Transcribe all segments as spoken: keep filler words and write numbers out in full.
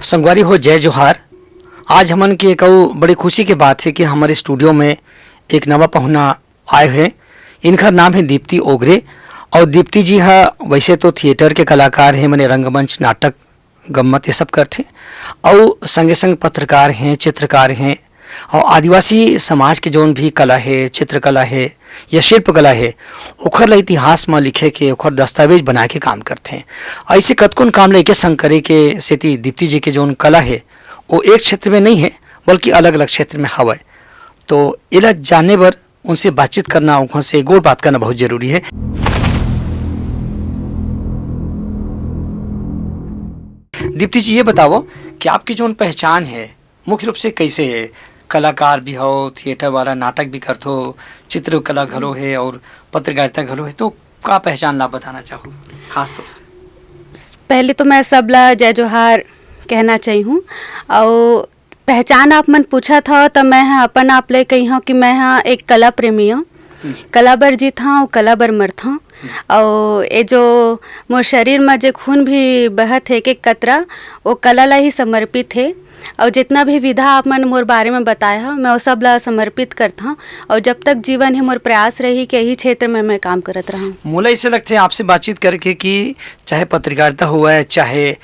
संगवारी हो, जय जोहार। आज हमन के एक अउ बड़ी खुशी के बात हे कि हमर स्टूडियो में एक नवा पहुना आए हे। इनकर नाम हे दीप्ति ओगरे। अउ दीप्ति जी ह वैसे तो थिएटर के कलाकार हे, मने रंगमंच, नाटक, गम्मत ये सब करथे, अउ संगे संग पत्रकार हे, चित्रकार हे, अउ आदिवासी समाज के जौन भी कला हे, चित्रकला हे या शिल्पकला हे, ओखर ला इतिहास म लिखे के, ओखर दस्तावेज बनाए के काम करथे। अइसे कतकोन काम ला एके संग करे के सेती दीप्ति जी के जौन कला हे, वो एक क्षेत्र में नहीं है, बल्कि अलग-अलग क्षेत्र में हवय। तो एला जाने बर उनसे बातचीत करना, उनसे गोठ बात करना बहुत जरूरी है। दीप्ति जी, ये बताओ कि आपकी जौन पहचान है, मुख्य रूप से कैसे है? कलाकार भी हो, थिएटर वाला, नाटक भी करथो, चित्रकला घलो है और पत्रकारिता घलो है, तो का पहचान ला बताना चाहो खास तौर से? पहले तो मैं सबला जय जोहार कहना चाही हूँ। अउ पहचान आप मन पूछत हव, त मैं ह अपन आप ले कही हव कि मैं ह एक कला प्रेमी हव। कला बर जीत हव, कला बर मरथव। अउ ये जो मोर शरीर म जे खून भी बहत हे, एक-एक कतरा, वो कला ला ही समर्पित हे। अउ जितना भी विधा आप मन मोर बारे में बताए हव, मैं वो सब ला समर्पित करथव। अउ जब तक जीवन हे, मोर प्रयास रही कि यही क्षेत्र में मैं काम करत रहूं। मोला ऐसे लगथे आपसे बातचीत करके कि चाहे पत्रकारिता हुआ है, चाहे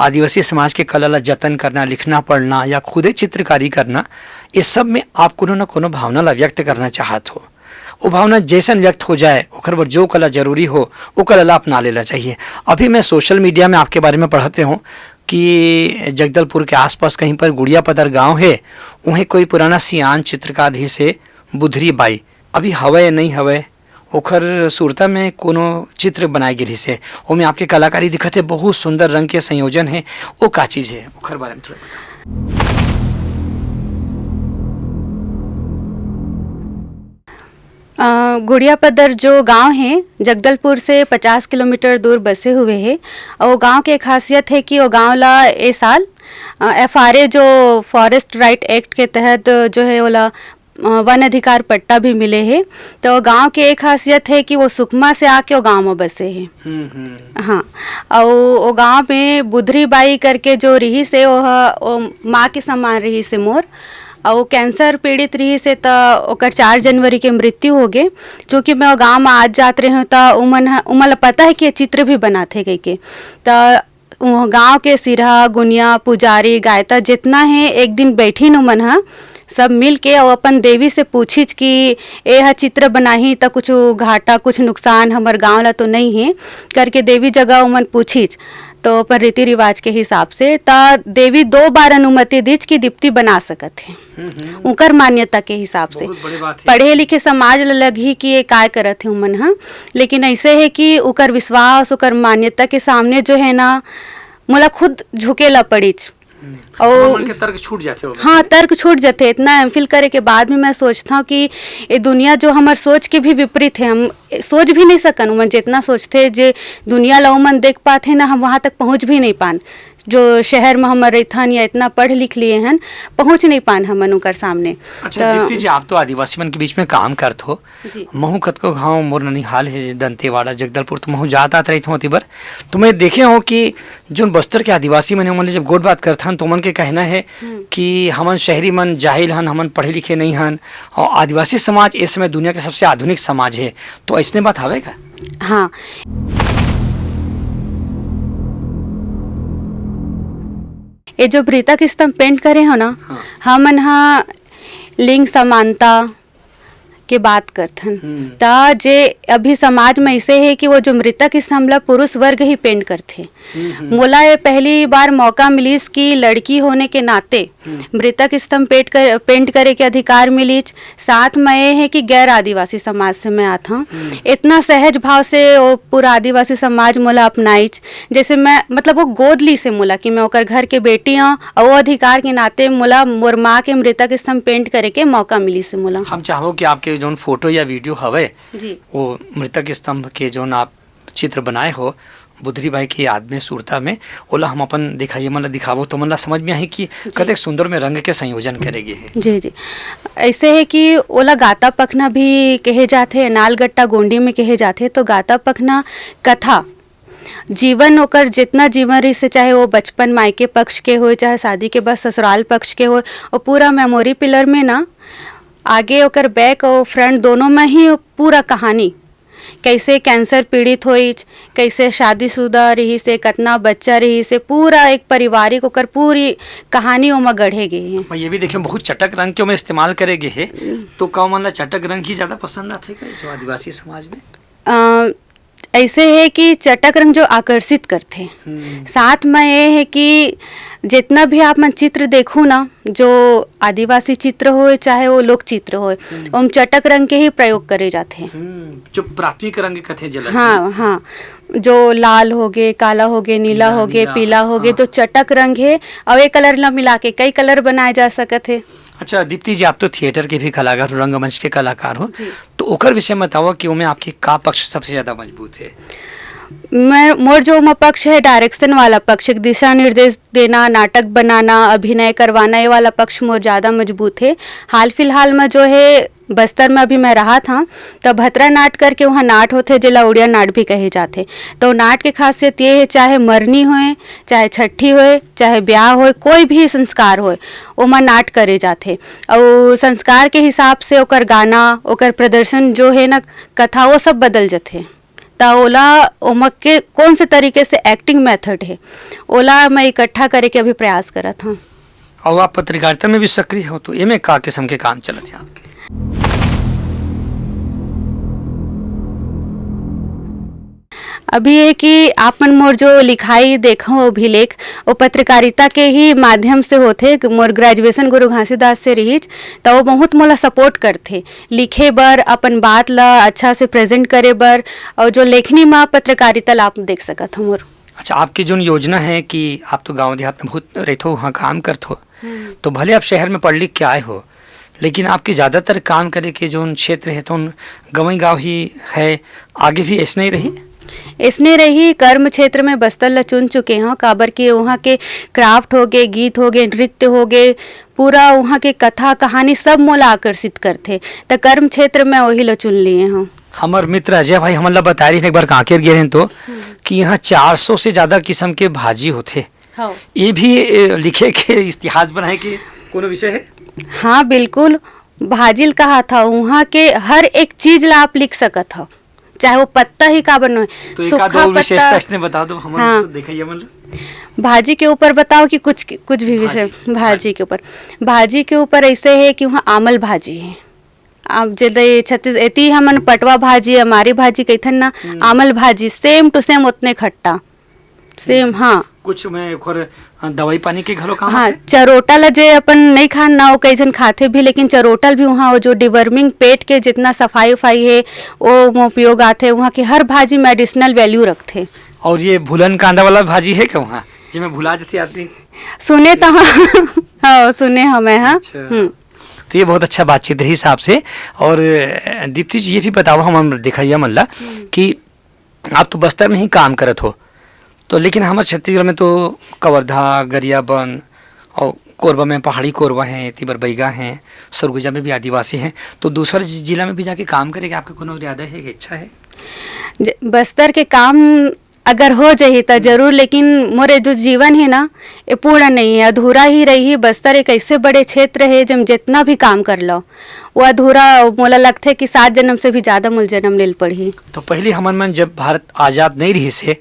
आदिवासी समाज के कला ला जतन करना, लिखना पढ़ना या खुदे चित्रकारी करना, ये सब में आप कोनो न कोनो भावना ला व्यक्त करना चाहत हो। वो भावना जैसन व्यक्त हो जाए, ओकर बर जो कला जरूरी हो, वो कला ला अपना लेना चाहिए। अभी मैं सोशल मीडिया में आपके बारे में पढ़त रहे हूँ कि जगदलपुर के आसपास कहीं पर गुड़िया पदर गांव है, वहीं कोई पुराना सियान चित्रकार ही से बुधरी बाई अभी हवय या नहीं हवय, ओखर सुरता में कोनो चित्र बनाए गे रिहिस हे, ओमे आपके कलाकारी दिखत हे, बहुत सुंदर रंग के संयोजन हे, ओ का चीज हे, ओखर बारे में थोड़ा बताओ। अ, गुड़िया पदर जो गांव हे, जगदलपुर से पचास किलोमीटर दूर बसे हुए हे। अउ गांव के खासियत हे कि वो गांव ला ए साल, अ, एफ आर ए जो फॉरेस्ट राइट एक्ट के तहत जो है, ओला अ, वन अधिकार पट्टा भी मिले हे। तो गांव के एक खासियत हे कि वो सुकमा से आके वो गांव में बसे हे। हम्म, हम्म। हाँ, अउ वो गांव में बुधरी बाई करके जो रिहिस हे, वो ह-, वो माँ के समान रिहिस हे मोर। अउ वो कैंसर पीड़ित रिहिस हे, त ओकर चार जनवरी के मृत्यु हो गे। चूँकि मैं वो गांव में आज जात रहे हूँ, त उमन ह-, उमन ला पता है कि ये चित्र भी बनाथे कहिके। त उहाँ गाँव के सिरहा, गुनिया, पुजारी, गायता जेतना हे, एक दिन बैठिन ओमन ह, सब मिल के अउ अपन देवी से पूछिच कि ए ह चित्र बनाही त कुछु घाटा, कुछ नुकसान हमर गाँव ला तो नइ हे, करके देवी जगह ओमन पूछिच। तो अपन रीति रिवाज के हिसाब से त देवी दो बार अनुमति दिच कि दीप्ति बना सकत हे। हम्म, हम्म। उकर मान्यता के हिसाब से। बहुत बड़ी बात है। पढ़े लिखे समाज ल लगही कि ये काय करत हे उमन ह, लेकिन ऐसे है कि उकर विश्वास, उकर मान्यता के सामने जो है ना, मोला खुद झुके ला पड़िच। हम्म। अउ हमन के तर्क छूट जाथे ओमे। हाँ, तर्क छूट जाथे। इतना एम फिल करे के बाद भी मैं सोचता हूँ कि ये दुनिया जो हमर सोच के भी विपरीत है, हम सोच भी नहीं सकन। उमन जितना सोचथे, जे दुनिया ला उमन देख पाथे ना, हम वहाँ तक पहुँच भी नहीं पान। जो शहर में हमर रहिथन या इतना पढ़ लिख लिए हन, पहुँच नहीं पान हमन ओकर सामने। अच्छा, त दीप्ति जी, आप तो आदिवासी मन के बीच में काम करत हो। जी। महू कतको घांव मोर ननिहाल हे दंतेवाड़ा, जगदलपुर, तो महू जात आत रहिथों ओती बर। तो मैं देखे हूँ कि जोन बस्तर के आदिवासी मन हे, ओमन ले जब गोठ बात करथन, तो ओमन के कहना है हम्म। कि हमन शहरी मन जाहिल हन, हमन पढ़े लिखे नहीं हन, और आदिवासी समाज इस समय दुनिया के सबसे आधुनिक समाज है। तो ऐसने बात हवे का? हाँ। ये जो मृतक स्तंभ पेंट करे हो ना, हाँ। हमन हा लिंग समानता के बात करथन। हम्म। त जे अभी समाज में ऐसे है कि वो जो मृतक स्तंभ ला पुरुष वर्ग ही पेंट करथे। हम्म, हम्म। मोला ये पहली बार मौका मिलिस कि लड़की होने के नाते हम्म। मृतक स्तंभ पेंट कर, पेंट करे के अधिकार मिलिच। साथ में ये है कि गैर आदिवासी समाज से मैं आत हूँ। हम्म। इतना सहज भाव से वो पूरा आदिवासी समाज मोला अपनाइच, जैसे मैं, मतलब, वो गोद ली से मोला कि मैं ओकर घर के बेटी हूँ, और वो अधिकार के नाते मोला मोर माँ के मृतक स्तंभ पेंट करे के मौका मिली से मोला। हम चाहबो कि आपके जोन फोटो या वीडियो हवे, जी। वो मृतक स्तंभ के जोन आप चित्र बनाए हो बुधरी बाई की याद में, सुरता में, ओला हम अपन दिखाइए, मन ला दिखाबो, तो मन ला समझ में आही कि जी। कतेक सुंदर में रंग के संयोजन करे गे हे। जी, जी। ऐसे है कि ओला गाता पखना भी कहे जाथे, नालगट्टा गोंडी में कहे जाथे, तो गाता पखना कथा जीवन ओकर जितना जीवन रहिस हे, चाहे वो बचपन मायके पक्ष के होय, चाहे शादी के बाद ससुराल पक्ष के होय, वो पूरा मेमोरी पिलर में ना आगे ओकर बैक और फ्रंट दोनों में ही वो पूरा कहानी, कैसे कैंसर पीड़ित होइच, कैसे शादीशुदा रहिस हे, कतना बच्चा रहिस हे, पूरा एक पारिवारिक ओकर पूरी कहानी ओमा गढ़े गे हे। मैं ये भी देखे बहुत चटक रंग के ओमे इस्तेमाल करे गे हे, तो का मन ला चटक रंग ही ज्यादा पसंद आथे का जो आदिवासी समाज में? अ, ऐसे है कि चटक रंग जो आकर्षित करथे, हम्म। साथ में ये है कि जितना भी आप मन चित्र देखो ना, जो आदिवासी चित्र होय चाहे वो लोक चित्र होय, हम्म। ओम चटक रंग के ही प्रयोग करे जाथे। हम्म, जो प्राथमिक रंग कथे जला हाँ, हाँ, जो लाल होगे, काला होगे, नीला पीला, होगे, नीला, पीला होगे, हाँ। जो चटक रंग है, और ये कलर ला मिला के कई कलर बनाए जा सकत है। अच्छा दीप्ति जी, आप तो थिएटर के भी कलाकार हो, रंगमंच के कलाकार हो, जी। तो ओकर विषय में बताओ कि ओमे आपके का पक्ष सबसे ज्यादा मजबूत है? मैं, मोर जो ओमा पक्ष है, डायरेक्शन वाला पक्ष, एक दिशा निर्देश देना, नाटक बनाना, अभिनय करवाना, ये वाला पक्ष मोर ज्यादा मजबूत है। हाल फिलहाल में जो है, बस्तर में अभी मैं रहा था, तो भतरा नाट करके वहाँ नाट होथे, जेला उड़िया नाट भी कहे जाथे। तो नाट के खासियत ये है, चाहे मरनी होए, चाहे छट्ठी होए, चाहे ब्याह होए, कोई भी संस्कार होए, ओमा नाट करे जाथे। अउ संस्कार के हिसाब से ओकर गाना, ओकर प्रदर्शन जो है ना, कथा, वो सब बदल जथे। त ओला, ओमा के कौन से तरीके से एक्टिंग मेथड है, ओला मैं इकट्ठा करे के अभी प्रयास करत हूँ। और आप पत्रकारिता में भी सक्रिय हो, तो एमे का किस्म के काम चलत है आपके? अभी ये कि आप मन मोर जो लिखाई देखो अभिलेख, वो पत्रकारिता के ही माध्यम से होथे। मोर ग्रेजुएशन गुरु घासीदास से रहिच, त वो बहुत मोला सपोर्ट करथे लिखे बर, अपन बात ला अच्छा से प्रेजेंट करे बर, और जो लेखनी मा पत्रकारिता ला आप देख सकत हो मोर। अच्छा, आपकी जोन योजना है कि आप तो गांव देहात में बहुत रहते हो, वहाँ काम करते हो, हम्म। तो भले आप शहर में पढ़ लिख के आए हो, लेकिन आपके ज़्यादातर काम करे के जोन क्षेत्र है, तो उन गंवई गांव ही है, आगे भी ऐसने ही रही? ऐसने रही। कर्म क्षेत्र में बस्तर ला चुन चुके हों, काबर कि वहाँ के क्राफ्ट होगे, गीत होगे, नृत्य होगे, पूरा वहाँ के कथा कहानी सब मोला आकर्षित करथे, त कर्म क्षेत्र में वही ला चुन लिए हों। हमर मित्र अजय भाई हमन ला बताए रहिन, एक बार कांकेर गे रहिन तो, हम्म। कि यहाँ चार सौ से ज्यादा किस्म के भाजी होथे। हाँ। ये भी, ए, लिखे के इतिहास बनाए के कोनो विषय है? हाँ, बिल्कुल। भाजिल कहा था, वहाँ के हर एक चीज ला आप लिख सकत हो, चाहे वो पत्ता ही काबर नो है, तो एक आध सूखा और विशेषता पत्ता। इसने बता दो, हमन हाँ। उसको देखा ये मतलब। भाजी के ऊपर बताओ कि कुछ, कुछ भी विषय, भाजी, भाजी भाजी। के ऊपर। भाजी के ऊपर ऐसे है कि वहाँ आमल भाजी है। अब जैसे छत्तीस, एती हमन पटवा भाजी, अमारी भाजी कहिथन ना, हम्म। आमल भाजी same to same उतने खट्टा, same, हाँ। कुछ में एक और, अ, दवाई पानी के घलो काम हाँ, आथे? चरोटा ला जे अपन नहीं खान ना, वो कई झन खाथे भी, लेकिन चरोटा ल भी वहाँ वो जो deworming पेट के जितना सफाई उफाई है, वो में उपयोग आथे। वहाँ के हर भाजी medicinal value रखथे। और ये भूलन कांदा वाला भाजी है क्या वहाँ, जिसमें भुला जथे आदमी? सुने तो हाँ। हाँ, सुने हमें, हाँ। अच्छा। हम्म। तो ये बहुत अच्छा बातचीत रहिस आपसे। और, अ, दीप्ति जी, ये भी बताओ हम, हम दिखाइया मन ला हम्म। कि आप तो बस्तर में ही काम करत हो, तो लेकिन हमर छत्तीसगढ़ में तो कवर्धा, गरियाबंद और कोरबा में पहाड़ी कोरबा हैं, तिबर बैगा हैं, सरगुजा में भी आदिवासी हैं, तो दूसर जि-, जिला में भी जाके काम करे के आपके कोनो इरादा है, इच्छा है? ज-, बस्तर के काम अगर हो जाही त हम्म। जरूर, लेकिन मोर ये जो जीवन है ना, ये पूर्ण नहीं है, अधूरा ही रही। बस्तर एक ऐसे बड़े क्षेत्र है, जब जितना भी काम कर लो, वो अधूरा, मोला लगथे कि सात जन्म से भी ज्यादा मोला जन्म लेल पड़ही। तो पहले हमन मन जब भारत आजाद नहीं रहिस हे,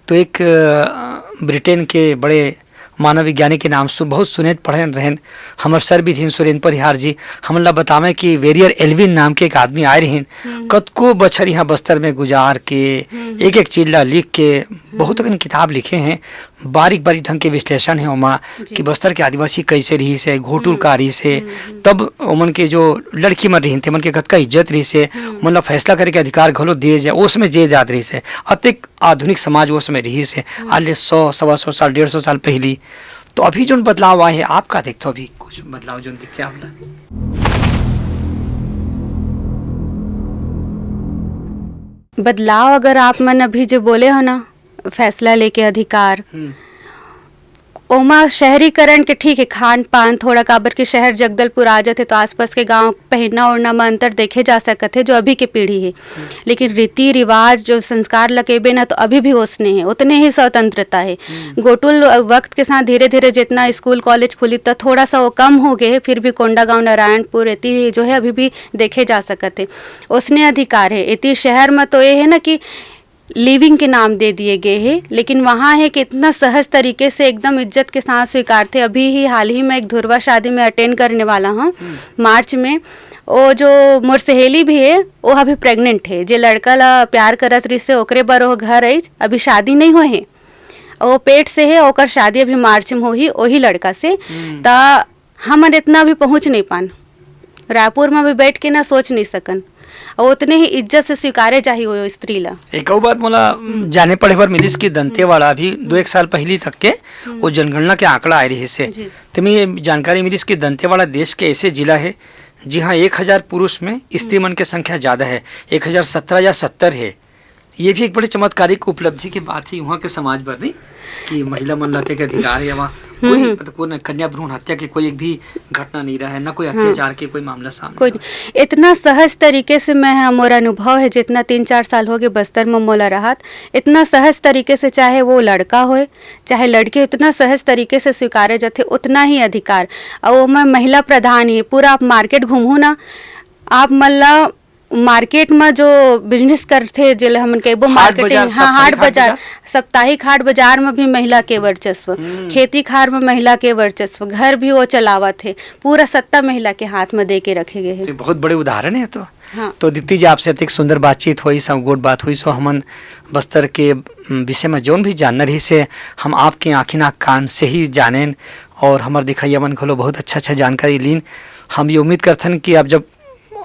तो एक, अ, ब्रिटेन के बड़े मानव विज्ञानी के नाम सु-, बहुत सुने पढ़े रहेन। हमर सर भी थे सुरेंद्र परिहार जी, हमन ला बतावे कि वेरियर एल्विन नाम के एक आदमी आए रहिन, हम्म। कतको बछर यहाँ बस्तर में गुजार के, हम्म। एक-एक चीज ला लिख के, बहुत हम्म। अकन किताब लिखे हैं। बारीक-बारीक ढंग के विश्लेषण है ओमा जी। कि बस्तर के आदिवासी कैसे रहिस हे, घोटुल हम्म। का रहिस हे, हम्म, हम्म। तब ओमन के जो लड़की मन रहिन, तेमन के कतका इज्जत रहिस हे, हम्म। ओमन ला फैसला करे के अधिकार घलो दिए जाए, ओ समय जे जात रहिस हे। अतेक आधुनिक समाज ओ समय रहिस हे, हम्म। आज ले सौ, सवा सौ साल, डेढ़ सौ साल पहिली। तो अभी जोन बदलाव आए हे, आप का देखथो अभी कुछ बदलाव जोन दिखथे आप ला? बदलाव अगर आप मन अभी जो बोले हो ना, फैसला लेके अधिकार, हम्म। ओमा शहरीकरण के ठीक है, खान पान थोड़ा, काबर के शहर जगदलपुर आ जाथे तो आसपास के गांव, पहनना ओढ़ना में अंतर देखे जा सकत है जो अभी के पीढ़ी है। लेकिन रीति रिवाज जो संस्कार ल कहिबे ना, तो अभी भी ओसने है, उतने ही स्वतंत्रता है। गोटुल वक्त के साथ धीरे धीरे जितना स्कूल कॉलेज खुली तो थोड़ा सा वो कम हो गए है, फिर भी कोंडागांव, नारायणपुर एती जो है अभी भी देखे जा सकत है, ओसने अधिकार है। एती शहर में तो ये है ना कि लिविंग के नाम दे दिए गए हैं, लेकिन वहाँ है कि इतना सहज तरीके से एकदम इज्जत के साथ स्वीकारथे। अभी ही हाल ही में एक धुरवा शादी में अटेंड करने वाला हूँ मार्च में। वो जो मोर सहेली भी है, वो अभी प्रेग्नेंट है, जे लड़का ला प्यार करत रहिस से ओकरे बर वो घर आइस, अभी शादी नहीं होए है, वो पेट से है, ओकर शादी अभी मार्च में होही वही लड़का से। त हमन इतना भी पहुँच नहीं पान, रायपुर में भी बैठ के ना सोच नहीं सकन, और उतने ही इज्जत से स्वीकारे जाही वो स्त्री ला। एक अउ बात मोला जाने पड़े बर मिलिस कि दंतेवाड़ा भी दो एक साल पहली तक के वो जनगणना के आंकड़ा आए रहिस हे। जी। तेमे ये जानकारी मिलिस कि दंतेवाड़ा देश के ऐसे जिला है जिहाँ एक हजार पुरुष में स्त्री मन के संख्या ज्यादा है, एक हजार सत्रह या सत्तर है। ये भी एक बड़े चमत्कारिक उपलब्धि के बात ही वहाँ के समाज बर नहीं कि महिला मन ला अतेक अधिकार है वहाँ। कोई हम्म। मतलब कोई न कन्या भ्रूण हत्या के कोई एक भी घटना नहीं रहा है, ना कोई हाँ। अत्याचार के कोई मामला सामने कोई आया। नहीं। इतना सहज तरीके से मैं, हाँ, मोर अनुभव है, जितना तीन चार साल हो गए बस्तर में मोला रहत, इतना सहज तरीके से चाहे वो लड़का होए चाहे लड़की, इतना सहज तरीके से स्वीकारे जाथे, उतना ही अधिकार। और वो मैं महिला प्रधान ही, पूरा आप मार्केट घूमहू ना, आप मन ला मार्केट में जो बिजनेस करथे, जेला हमन कहिबो हाट मार्केटिंग, बाजार, हाँ, हाट साप्ताहिक हाट बाजार, बाजार। साप्ताहिक हाट बाजार में भी महिला के वर्चस्व, हम्म। खेती खार में महिला के वर्चस्व, घर भी वो चलावत है, पूरा सत्ता महिला के हाथ में दे के रखे गए हैं। तो बहुत बड़े उदाहरण है तो। हाँ। तो दीप्ति जी, आपसे अतिक सुंदर बातचीत हुई, सब गोट बात हुई, सो हमन बस्तर के, उम, विषय में जौन भी जानना रही से हम आपके आँखी नाक कान से ही जानेन और हमर दिखइया मन घलो बहुत अच्छा अच्छा जानकारी लीन। हम ये उम्मीद करथन कि आप जब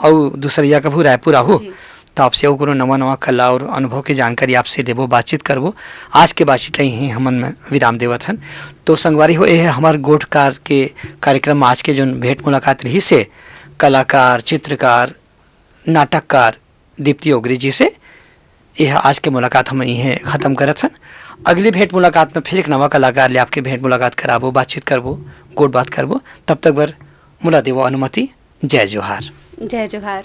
अउ दूसर या कभू रायपुर आहू, जी। तो आपसे अउ कोनो नवा नवा कला और अनुभव के जानकारी आपसे लेबो, बातचीत करबो। आज के बातचीत ला यहीं हमन में विराम देवत हन। तो संगवारी हो, ये है हमार गोठकार के कार्यक्रम में आज के जोन भेंट मुलाकात रही से कलाकार, चित्रकार, नाटककार दीप्ति ओगरी जी से। यह आज के मुलाकात हम यहीं खत्म करत हन। अगली भेंट मुलाकात में फिर एक नवा कलाकार ले आपके भेंट मुलाकात कराबो, बातचीत करबो, गोठ बात करबो। तब तक बर मोला देवो अनुमति। जय जोहार। जय जोहार।